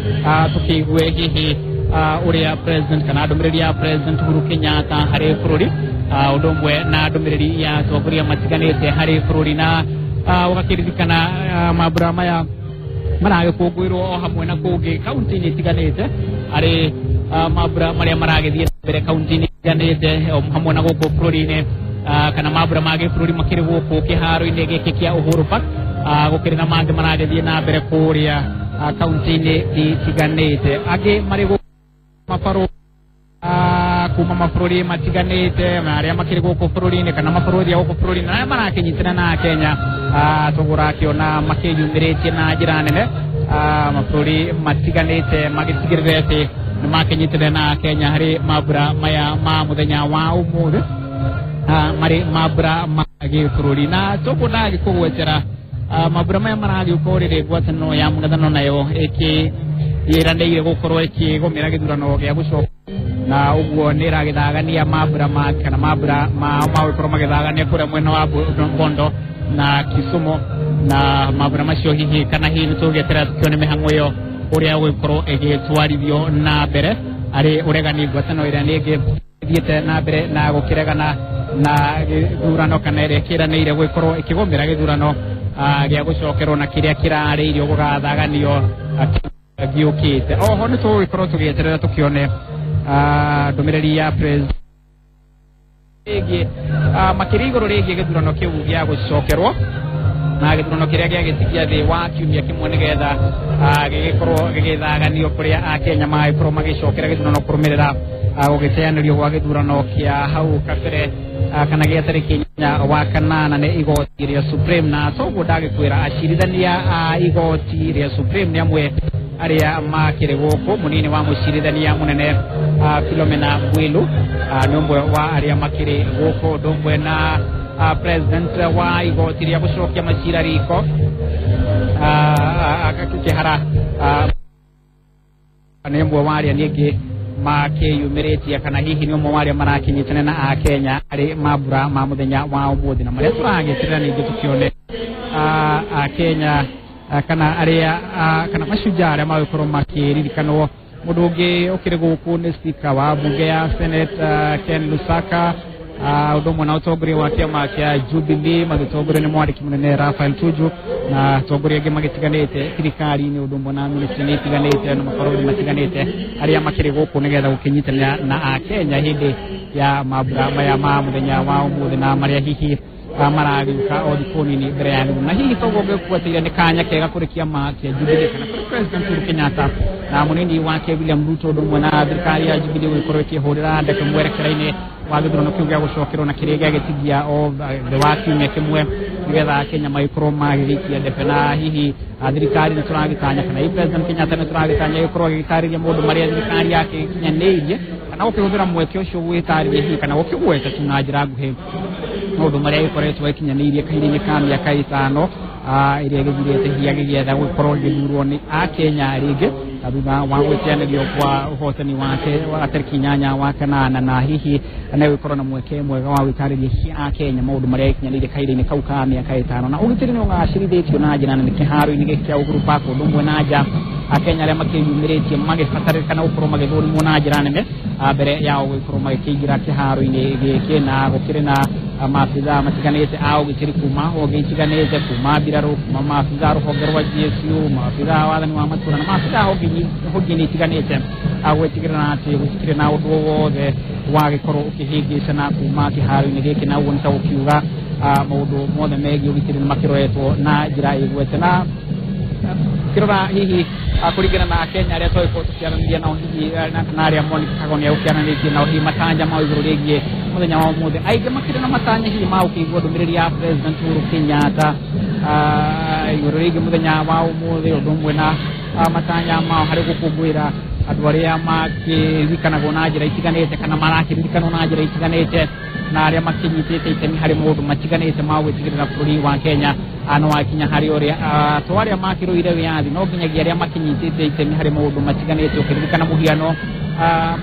tũkĩigue hihi ũrĩa president kana ndũmĩrĩri ya President Uhuru Kenyatta harĩ bũrũri, ũndũ ũmwe na ndũmĩrĩri ya atongoria matiganĩte harĩ bũrũri. Na ũgakĩririkana mambura maya maragĩkũngũĩrwo o hamwe na kũngĩ kaunti-inĩ itiganĩte, harĩ mambura marĩa maragĩthiĩ mbere kaunti-inĩ itiganĩte o hamwe na gũkũ bũrũri-inĩ, kana mambura ma gĩbũrũri makĩrĩ gũkũ kĩharo-inĩ gĩkĩ kĩa Uhuru Park, gũkĩrĩ na mangĩ maragĩthiĩ na mbere kũrĩa kaunti-inĩ itiganĩte. Angĩ marĩ gũkũ mabarũ kuma mabũrũri matiganĩte na arĩa makĩrĩ gũkũ bũrũri-inĩ kana mabũrũri ya gũkũ bũrũri-inĩ na arĩa marakĩnyitana na Kenya, tũgũrakĩona makĩyumĩrĩtie na njĩra nene, mabũrũri matiganĩte magĩtigĩrĩra atĩ nĩ makĩnyitana na Kenya harĩ mambura maya ma mũthenya wa ũmũthĩ, marĩ mambura ma gĩbũrũri. Na tũkwenda gĩkũgwetera mambura maya maragĩũka o rĩrĩ ngwatanĩro ya mũng'ethanĩro nayo ĩkĩ Ĩranĩire gũkorwo ĩkĩgomera gĩthurano gĩa gũcoka na ũguo nĩ ĩragĩthagania mambura ma kana mambura mao magũkorwo magĩthagania kũrĩa mwena wa Bondo na Kisumu na mambura macio hihi kana hihi nĩ tũgĩeterera tũkĩone mĩhang'o ĩyo ũrĩa ĩgũgĩkorwo ĩgĩtwarithio na mbere arĩ ũregani ngwatanĩro ĩrĩa nĩ ĩngĩ ĩthiĩte na mbere na gũkĩregana na gĩthurano kana ĩrĩa ĩkĩranĩire gũgĩkorwo ĩkĩgomera gĩthurano gĩa gũcokerwo na kĩrĩa kĩrarĩirio gũgathaganio gĩũkĩte. Oho nĩ tũgũgĩkorwo tũgĩeterera tũkĩone ndũmĩrĩri ya president rĩgiĩ makĩria igũrũ rĩgiĩ gĩthurano kĩu gĩa gũcokerwo na gĩthurano kĩrĩa gĩagĩtigia thĩ wa kiumia kĩmwe nĩgetha gĩgĩkorwo gĩgĩthaganio kũrĩa akenya magĩkorwo magĩcokera gĩthurano kũrũmĩrĩra gũgĩteanĩrio gwa gĩthurano kĩa hau kabere kana gĩa tarĩki 8 wa 8 nĩ igoti rĩa Supreme. Na toguo ndagĩkwĩra acirithania a igoti rĩa Supreme nĩ amwe arĩa makĩrĩ gũkũ. Mũnini wa mũcirithania mũnene Philomena Mwilu nĩ ũmwe wa arĩa makĩrĩ gũkũ, ũndũ ũmwe na president wa igoti rĩa gũcokia macira riko Kĩhara nĩ ũmwe wa arĩa ningĩ makĩyumĩrĩtie kana hihi nĩ ũmwe wa arĩa marakĩnyitana na akenya arĩ mambura ma mũthenya wa ũmũthĩ na marĩa tũragĩeterera ningĩ tũkĩone akenya kana arĩa kana mashujaa arĩa magĩkorwo makĩririkanwo. Mũndũ ũngĩ ũkĩrĩ gũkũ nĩ speaker wa bunge ya Senate Ken Lusaka, ũndũ ũmwe na ũtongoria wa kĩama kĩa Jubilee magĩtongorio nĩ mwandĩki mũnene Raphael Tuju na atongoria angĩ magĩtiganĩte thirikari-inĩ, ũndũ ũmwe na ministry itiganĩte na mabũrũri matiganĩte arĩa makĩrĩ gũkũ nĩgetha gũkĩnyitanĩra na akenya hĩndĩ ya mambura maya ma mũthenya wa ũmũthĩ na marĩa hihi maragĩũka o thikũ nini mbere ya na hihi toguo ngĩkuatĩire nĩ kanya kega kũrĩ kĩama kĩa Jubilee kana kũrĩ President Uhuru Kenyatta na mũnini wake William Ruto ũndũ ũmwe na thirikari ya Jubilee gũgĩkorwo ĩkĩhũrĩra ndeke mwerekera-inĩ wa gĩthurano kĩu gĩa gũcokerwo na kĩrĩa gĩagĩtigia o thĩ wa kiumia kĩmwe nĩgetha Kenya magĩkorwo magĩgĩikia ndebe. Na hihi thirikari nĩ tũragĩtanya kana hihi President Kenyatta nĩ tũragĩtanya gĩkorwo agĩtarĩria maũndũ marĩa thirikari yake ĩkinyanĩirie kana gũkĩhũthĩra mweke ũcio gwĩtarĩria hihi kana gũkĩgweta tu na njĩra nguhĩ maũndũ marĩa gĩkoretwo ĩkinyanĩirie kahinda-inĩ ka mĩaka 5 ĩrĩa ĩgĩthirĩte hihi agĩgĩetha gũkorwo gĩthurwo nĩ akenya rĩngĩ thutha wa gwĩteanĩrio kwa ũhotani wake wa tarĩki 8 wa 8 na hihi nĩ gũkorwo na mweke mwega wa gwĩtarĩria hihi akenya maũndũ marĩa ĩkinyanĩirie kahinda-inĩ kau ka mĩaka 5. Na ũgitĩri nĩ ũgacĩrithĩtio na njĩra nene kĩharo-inĩ gĩkĩ kĩa Uhuru Park ũndũ ũmwe na nja akenya arĩa makĩyumĩrĩtie magĩbatarĩkana gũkorwo magĩthũrimwo na njĩra nene mbere yao gũkorwo magĩkĩingĩra kĩharo-inĩ gĩkĩ na gũkĩrĩ na maabithaa matiganĩte a ũgitĩri kuma honge itiganĩte kuma mbirarũ kuma maabithaa rũhonge rwa GSU maabithaa wathani wa matũra na maabithaa honge-inĩ itiganĩte gwĩtigĩrĩra atĩ gũtikĩrĩ na ũndũ o wothe wagĩkorwo ũkĩhĩngĩcana kuma kĩharo-inĩ gĩkĩ na ũguo nĩ ta gũkiuga maũndũ mothe megiĩ ũgitĩri nĩ makĩroretwo na njĩra ĩgwete. Na kirora hihi kũringana na Kenya arĩa twagĩkorwo tũkĩaranĩria nao hihi na arĩa Monica Kagoni agũkĩaranĩtie nao hihi matanya mao igũrũ rĩgiĩ mũthenya wa ũmũthĩ aingĩ makĩrĩ na matanya hihi ma gũkĩigua ndũmĩrĩri ya President Uhuru Kenyatta igũrũ rĩgiĩ mũthenya wa ũmũthĩ ũndũ ũmwe na matanya mao harĩ gũkũngũĩra andũ arĩa makĩririkanagwo na njĩra itiganĩte kana marakĩririkanwo na njĩra itiganĩte na arĩa makĩnyitĩte itemi harĩ maũndũ matiganĩte ma gwĩtigĩrĩra bũrũri wa Kenya no wakinya harĩ ũrĩa to arĩa makĩrũire wĩyathi no nginyagia arĩa makĩnyitĩte itemi harĩ maũndũ matiganĩte ũkĩririkana mũhiano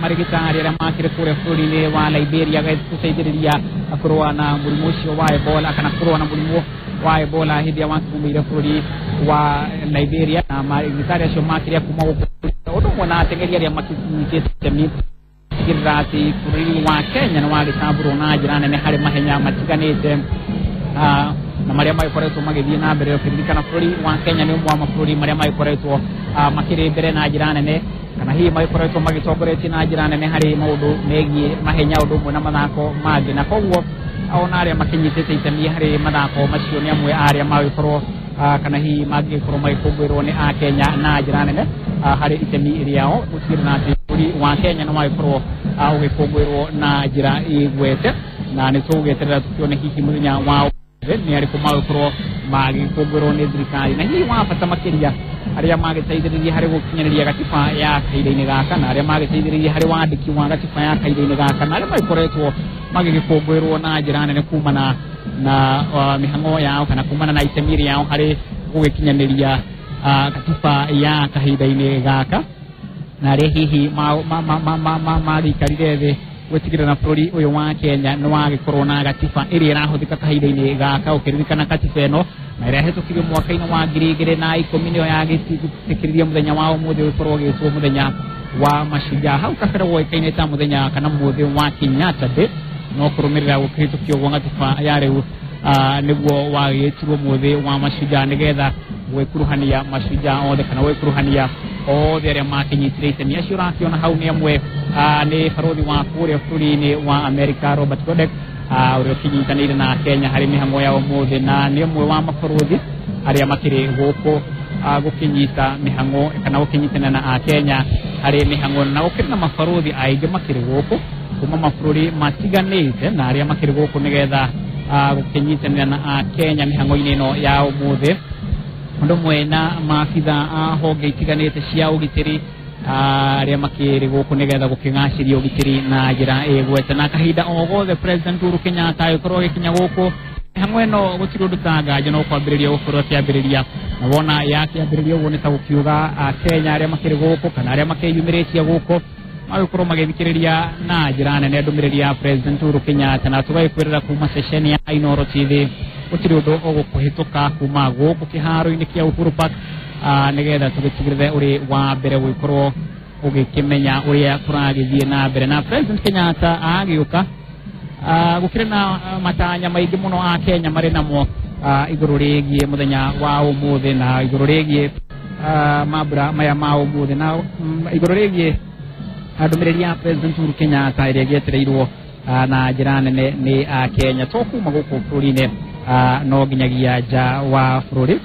marĩgĩtarĩ arĩa makĩrĩ kũrĩa bũrũri-inĩ wa Liberia gũteithĩrĩria kũrũa na mũrimũ ũcio wa Ebola kana kũrũa na mũrimũ wa Ebola hĩndĩ ĩrĩa wakĩgũmĩire bũrũri wa Liberia na marĩgĩtarĩ acio makĩrĩa kuma gũkũ ũndũ ũmwe na ateng'eri arĩa makĩnyitĩte itemi tigĩrĩra atĩ bũrũri wa Kenya nĩ wagĩtambũrwo na njĩra nene harĩ mahenya matiganĩte na marĩa magĩkoretwo magĩthiĩ na mbere ũkĩririkana bũrũri wa Kenya nĩ ũmwe wa mabũrũri marĩa magĩkoretwo makĩrĩ mbere na njĩra nene kana hihi magĩkoretwo magĩtongoretie na njĩra nene harĩ maũndũ megiĩ mahenya ũndũ ũmwe na mathako mangĩ na koguo ona arĩa makĩnyitĩte itemi harĩ mathako macio nĩ amwe arĩa magĩkorwo kana hihi mangĩkorwo magĩkũngũĩrwo nĩ akenya na njĩra nene harĩ itemi rĩao gũtigĩrĩra atĩ bũrũri wa Kenya nĩ wagĩkorwo ũgĩkũngũĩrwo na njĩra ĩgwete na nĩ tũgũgĩeterera tũkĩone hihi mũthenya wa nĩ arĩkũ magĩkorwo magĩkũngũĩrwo nĩ thirikari na hihi wa bata makĩria arĩa magĩteithĩrĩria harĩ gũkinyanĩria gatiba ya kahinda-inĩ gaka na arĩa magĩteithĩrĩria harĩ wandĩki wa gatiba ya kahinda-inĩ gaka na arĩa magĩkoretwo magĩgĩkũngũĩrwo na njĩra nene kumana na mĩhang'o yao kana kumana na itemi rĩao harĩ gũgĩkinyanĩria katiba ya kahinda-inĩ gaka na arĩa hihi magĩikarire thĩ gwĩtigĩrĩra na bũrũri ũyũ wa Kenya nĩ wagĩkorwo na gatiba ĩrĩa ĩrahũthĩka kahinda-inĩ gaka. Ũkĩririkana katiba ĩno na ĩrĩa ĩhetũkirio mwaka-inĩ wa 2010 nĩyo yagĩtĩkĩririe mũthenya wa ũmũthĩ ũgĩkorwo ũgĩtwo mũthenya wa mashujaa. Hau kabere woĩkaine ta mũthenya kana mũthĩ wa Kenyatta Day, no kũrũmĩrĩra gũkĩhĩtũkio gwa gatiba ya rĩu nĩguo wagĩtirwo mũthĩ wa mashujaa nĩgetha gwĩkuruhania mashujaa othe kana gwĩkuruhania othe arĩa makĩnyitire itemi. Acio ũrakĩona hau nĩ amwe nĩ barũthi wa kũrĩa bũrũri-inĩ wa America Robert Godek ũrĩa ũkĩnyitanĩire na Kenya harĩ mĩhang'o ya ũmũthĩ, na nĩ ũmwe wa mabarũthi arĩa makĩrĩ gũkũ gũkĩnyita mĩhang'o kana gũkĩnyitana na Akenya harĩ mĩhang'o, na gũkĩrĩ na mabarũthi aingĩ makĩrĩ gũkũ kuma mabũrũri matiganĩte na arĩa makĩrĩ gũkũ nĩgetha gũkĩnyitanĩra na Akenya mĩhang'o-inĩ ĩno ya ũmũthĩ. Ũndũ ũmwe na maabitha a honge itiganĩte cia ũgitĩri arĩa makĩrĩ gũkũ nĩgetha gũkĩgacĩria ũgitĩri na njĩra ĩgwete. Na kahinda o gothe President Uhuru Kenyatta agĩkorwo agĩkinya gũkũ mĩhang'o ĩno gũtirĩ ũndũ ta nganja no kwambĩrĩria gũkorwo akĩambĩrĩria, na wona yakĩambĩrĩria ũguo nĩ ta gũkiuga Akenya arĩa makĩrĩ gũkũ kana arĩa makĩyumĩrĩtie gũkũ magĩkorwo magĩthikĩrĩria na njĩra nene ndũmĩrĩri ya President Uhuru Kenyatta. Na tũgagĩkwĩrĩra kuma ceceni ya Inooro TV gũtirĩ ũndũ ũgũkũhĩtũka kuma gũkũ kĩharo-inĩ kĩa Uhuru Park nĩgetha tũgĩtigĩrĩre ũrĩ wa mbere gũgĩkorwo ũgĩkĩmenya ũrĩa kũragĩthiĩ na mbere. Na President Kenyatta agĩũka gũkĩrĩ na matanya maingĩ mũno a Kenya marĩ namo igũrũ rĩgiĩ mũthenya wa ũmũthĩ na igũrũ rĩgiĩ mambura maya ma ũmũthĩ na igũrũ rĩgiĩ ndũmĩrĩri ya President Uhuru Kenyatta ĩrĩa ĩgĩetereirwo na njĩra nene nĩ Akenya to kuma gũkũ bũrũri-inĩ no nginyagia nja wa bũrũri.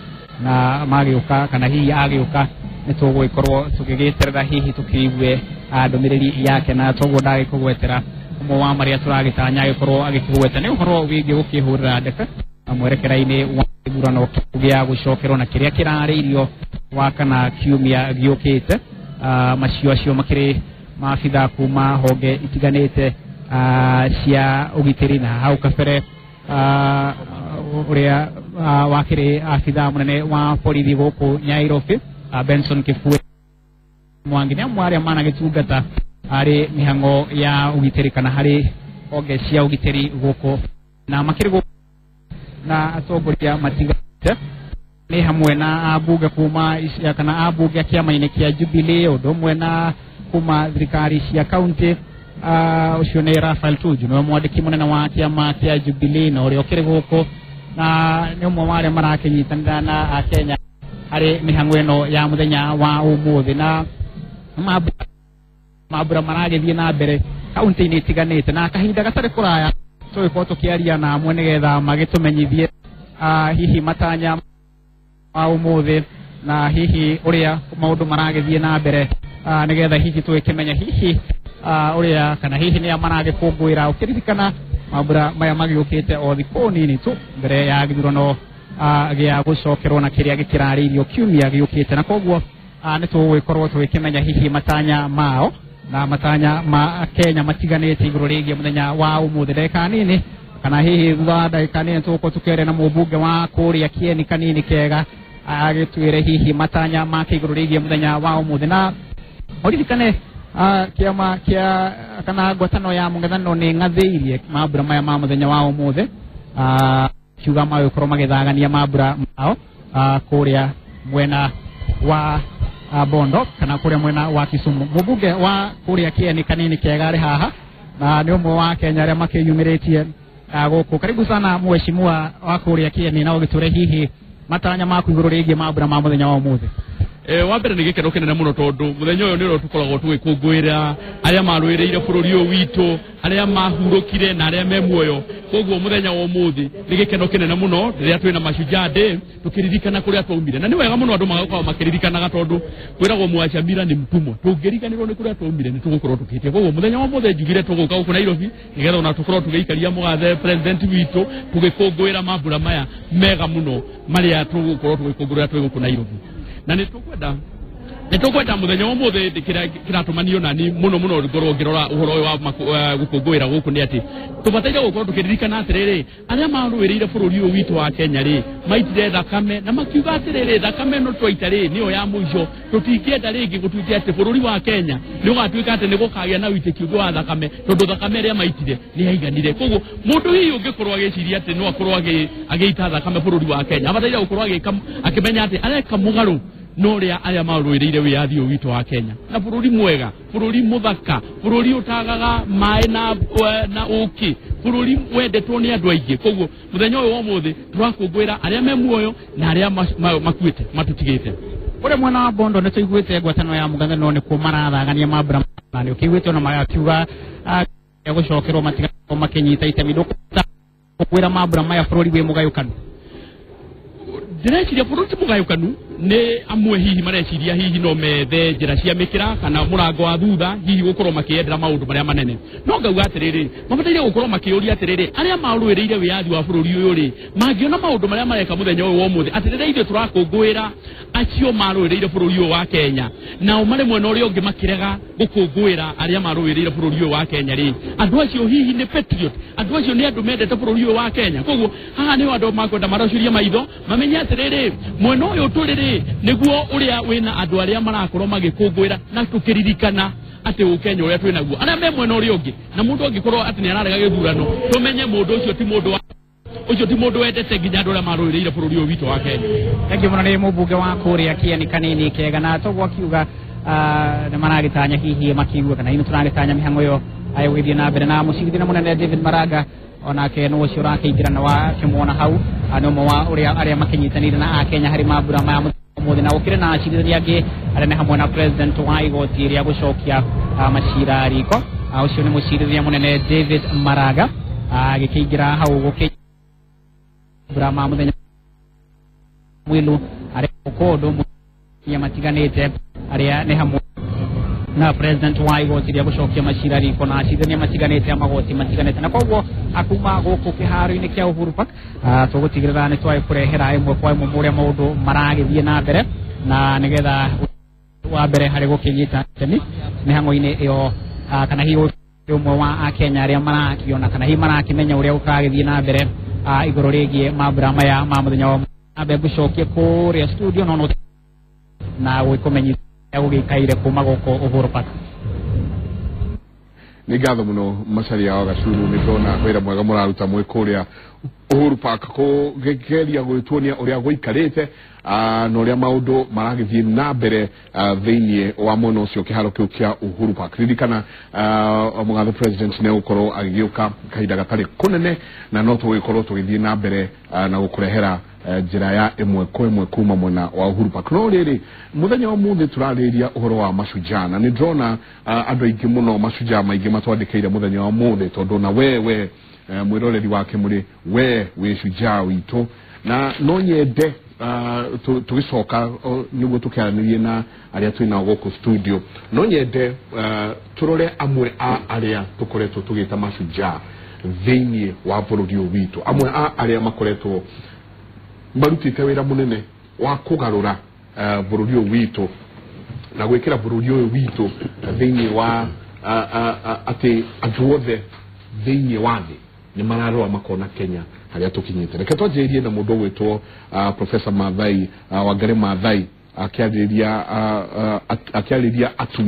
Na magĩũka kana hihi agĩũka nĩ tũgũgĩkorwo tũgĩgĩeterera hihi tũkĩigue ndũmĩrĩri yake, na toguo ndagĩkũgwetera ũmwe wa marĩa tũragĩtanya agĩkorwo agĩkĩgweta nĩ ũhoro wĩgiĩ gũkĩhũrĩra ndebe mwerekera-inĩ wa gĩthurano gĩa gũcokerwo na kĩrĩa kĩrarĩirio wa kana kiumia gĩũkĩte. Macio acio makĩrĩ maabitha kuma honge itiganĩte cia ũgitĩri, na hau kabere ũrĩa wakĩrĩ abitha mũnene wa borithi gũkũ Nairobi Benson Kifue Mwangi nĩ amwe arĩa managĩtungata harĩ mĩhang'o ya ũgitĩri kana harĩ honge cia ũgitĩri gũkũ, na makĩrĩ gũkũ na atongoria matiganĩte nĩ hamwe na ambunge kuma kana ambunge kĩama-inĩ kĩa Jubilee, ũndũ ũmwe na kuma thirikari cia kaunti. Ũcio nĩ Raphael Tuju nĩwe mwandĩki mũnene wa kĩama kĩa Jubilee na ũrĩa ũkĩrĩ gũkũ na nĩ ũmwe wa arĩa marakĩnyitanĩra na Akenya harĩ mĩhang'o ĩno ya mũthenya wa ũmũthĩ. Na mambura maragĩthiĩ na mbere kaunti-inĩ itiganĩte, na kahinda gatarĩ kũraya tũgĩkorwo tũkĩaria na amwe nĩgetha magĩtũmenyithie hihi matanya ma ũmũthĩ na hihi ũrĩa maũndũ maragĩthiĩ na mbere nĩgetha hihi tũgĩkĩmenya hihi ũrĩa kana hihi nĩa maragĩkũngũĩra. Ũkĩririkana mambura maya magĩũkĩte o thikũ nini tu mbere ya gĩthurano gĩa gũcokerwo na kĩrĩa gĩkĩrarĩirio kiumia gĩũkĩte, na koguo nĩ tũgũgĩkorwo tũgĩkĩmenya hihi matanya mao na matanya ma Kenya matiganĩte igũrũ rĩgiĩ mũthenya wa ũmũthĩ. Ndagĩka nini kana hihi thutha wa ndagĩka nini tũgũkorwo tũkĩaria na mũmbunge wa kũrĩa Kieni Kanini Kega agĩtwĩre hihi matanya make igũrũ rĩgiĩ mũthenya wa ũmũthĩ. Na ũririkane kĩama kĩa kana ngwatanĩro ya mũng'ethanĩro nĩ ng'athĩirie mambura maya ma mũthenya wa ũmũthĩ kiuga magĩkorwo magĩthagania mambura mao kũrĩa mwena wa Bondo kana kũrĩa mwena wa Kisumu. Mũmbunge wa kũrĩa Kieni Kanini Kega arĩ haha na nĩ ũmwe wa Kenya arĩa makĩyumĩrĩtie gũkũ. Karibu sana mheshimiwa wa kũrĩa Kieni, na ũgĩtwĩre hihi matanya maku igũrũ rĩgiĩ mambura ma mũthenya wa ũmũthĩ. Wa mbere nĩ gĩkeno kĩnene mũno tondũ mũthenya ũyũ nĩ ũrĩa tũkoragwo tũgĩkũngũĩra arĩa marũĩrĩire bũrũri ũyũ witũ, arĩa mahurũkire na arĩa me muoyo. Koguo mũthenya wa ũmũthĩ nĩ gĩkeno kĩnene mũno rĩrĩa twĩna Mashujaa Day tũkĩririkana kũrĩa twaumire, na nĩ wega mũno andũ magakorwo makĩririkanaga tondũ kwĩragwo mwacamira nĩ mtumwa, tũngĩriganĩrwo nĩ kũrĩa twaumire nĩ tũgũkorwo tũkĩhĩtia. Koguo mũthenya wa ũmũthĩ njugire tũgũka gũkũ Nairobi nĩgetha ona tũkorwo tũgĩikaria mũgathe president witũ tũgĩkũngũĩra mambura maya mega mũno marĩa tũgũkorwo tũgĩkũngũĩra twĩ gũkũ Nairobi. Na nĩ tũkwenda mũthenya wa ũmũthĩ kĩratũmanio nani mũno mũno ngorwo ngĩrora ũhoro ũyũ wa gũkũngũĩra gũkũ nĩ atĩ tũbataire gũkorwo tũkĩririkana atĩrĩrĩ, arĩa marũĩrĩire bũrũri ũyũ witũ wa Kenya rĩ Maitire thakame na makiuga atiriri thakame no twaita ri niyo ya muico tutingĩenda rĩngĩ gũtuĩke atĩ bũrũri wa Kenya nĩ ũgatuĩka atĩ nĩ gũkagĩa na wĩitĩki ũngĩ wa thakame tondũ thakame ĩrĩa maitire nĩ yaiganire. Koguo mũndũ hihi ũngĩkorwo agĩciria atĩ no akorwo agĩita thakame bũrũri wa Kenya abataire gũkorwo akĩmenya atĩ areka mũgarũ no rĩa arĩa marũĩrĩire wĩyathi ũyũ witũ wa Kenya na bũrũri mwega, bũrũri mũthaka, bũrũri ũtagaga maĩ na ũkĩ, bũrũri wendetwo nĩ andũ aingĩ. Koguo mũthenya ũyũ wa ũmũthĩ tũrakũngũĩra arĩa me muoyo na arĩa makuĩte matũtigĩte. Ũrĩa mwena wa Bondo nĩ tũiguĩte ngwatanĩro ya mũng'ethanĩro nĩkuo marathagania mambura na nĩ ũkĩiguĩte ona magakiuga gũcokerwo matigakorwo makĩnyita itemi. Ndũkũngũĩra mambura maya bũrũri wĩ mũgayũkanu? Ndĩreciria bũrũri ti mũgayũkanu, nĩ amwe hihi mareciria hihi no methe njĩra cia mĩkĩra kana mũrango wa thutha hihi gũkorwo makĩendera maũndũ marĩa manene. No ngauga atĩrĩrĩ, mabataire gũkorwo makĩũria atĩrĩrĩ, arĩa marũĩrĩire wĩyathi wa bũrũri ũyũ rĩ, mangĩona maũndũ marĩa mareka mũthenya ũyũ wa ũmũthĩ atĩ rĩrĩa ithuĩ tũrakũngũĩra acio marũĩrĩire bũrũri ũyũ wa Kenya nao marĩ mwena ũrĩa ũngĩ makĩrega gũkũngũĩra arĩa marũĩrĩire bũrũri ũyũ wa Kenya rĩ, andũ acio hihi nĩ patriot, andũ acio nĩ andũ mendete bũrũri ũyũ wa Kenya. Koguo haha nĩho andũ makwenda maracũria maitho mamenye atĩrĩrĩ, mwena ũyũ tũrĩ rĩ nĩguo ũrĩa wĩna andũ arĩa marakorwo magĩkũngũĩra na tũkĩririkana atĩ ũkenya ũrĩa twĩ naguo, arĩa me mwena ũrĩa ũngĩ. Na mũndũ angĩkorwo atĩ nĩ ararega gĩthurano, tũmenye mũndũ ũcio ti mũndũ wa ũcio ti mũndũ wendete nginya andũ arĩa marũĩrĩire bũrũri ũyũ witũ wa Kenya. Thengiũ mũno. Nĩ mũmbunge wa kũrĩa Kieni Kanini Kega na toguo akiuga nĩ maragĩtanya hihi makiigua kana hihi nĩ tũragĩtanya mĩhang'o ĩyo ĩgũgĩthiĩ na mbere. Na mũcirithania mũnene David Maraga onake nĩ ũcio ũrakĩingĩra na wakĩmuona hau nĩ ũmwe wa ũrĩa arĩa makĩnyitanĩire na akenya harĩ mambura maya ũmũthĩ. Na gũkĩrĩ na acirithania angĩ arĩa nĩ hamwe na president wa igoti rĩa gũcokia macira riko, ũcio nĩ mũcirithania mũnene David Maraga agĩkĩingĩra hau gũkĩmbura ma mũthenya mwilu arĩa kũndũ matiganĩte arĩa nĩ hamwe na president wa igoti rĩa gũcokia macira riko na acirithania matiganĩte a magoti matiganĩte. Na koguo akuma gũkũ kĩharo-inĩ kĩa Uhuru Park tũgũtigĩrĩra nĩ twagĩkũrehera ĩmwe kwa ĩmwe ũrĩa maũndũ maragĩthiĩ na mbere na nĩgetha wa mbere harĩ gũkĩnyita itemi mĩhang'o-inĩ ĩyo, kana hihi ũmwe wa akenya arĩa marakĩona kana hihi marakĩmenya ũrĩa gũkagĩthiĩ na mbere igũrũ rĩgiĩ mambura maya ma mũthenya wa ambe ngũcokie kũrĩa studio no na gwĩkũmenyithia gũgĩikaire kuma gũkũ Uhuru Park. Nĩ ngatho mũno Macharia wa Gacuru, nĩ ndona wĩra mwega mũraruta mwĩ kũrĩa Uhuru Park kũgeria gwĩtuonia ũrĩa gũikarĩte na ũrĩa maũndũ maragĩthiĩ na mbere thĩinĩ wa mwena ũcio kĩharo kĩu kĩa Uhuru Park. Ririkana mũgathe president nĩ egũkorwo agĩgĩũka kahinda gatarĩ kũnene na no tũgĩkorwo tũgĩthiĩ na mbere na gũkũrehera njĩra ya ĩmwe kwa ĩmwe kuma mwena wa Uhuru Park. No rĩrĩ, mũthenya wa ũmũthĩ tũrarĩrĩria ũhoro wa mashujaa na nĩ ndĩrona andũ aingĩ mũno mashujaa maingĩ matwandĩkĩire mũthenya wa ũmũthĩ tondũ na wewe mwĩroreri wa Kĩmũrĩ we wĩ shujaa witũ na no nyende tũgĩcoka nĩguo tũkĩaranĩrie na arĩa twĩ nao gũkũ studio, no nyende tũrore amwe a arĩa tũkoretwo tũgĩta mashujaa thĩinĩ wa bũrũri ũyũ witũ, amwe a arĩa makoretwo marutĩte wĩra mũnene wa kũgarũra bũrũri ũyũ witũ na gwĩkĩra bũrũri ũyũ witũ thĩinĩ wa atĩ andũ othe thĩinĩ wa thĩ nĩ mararora makona Kenya harĩa tũkinyĩte. Reke twanjĩrĩrie na mũndũ ũgwĩtwo Professor Maathai, Wangari Maathai akĩarĩria atumia.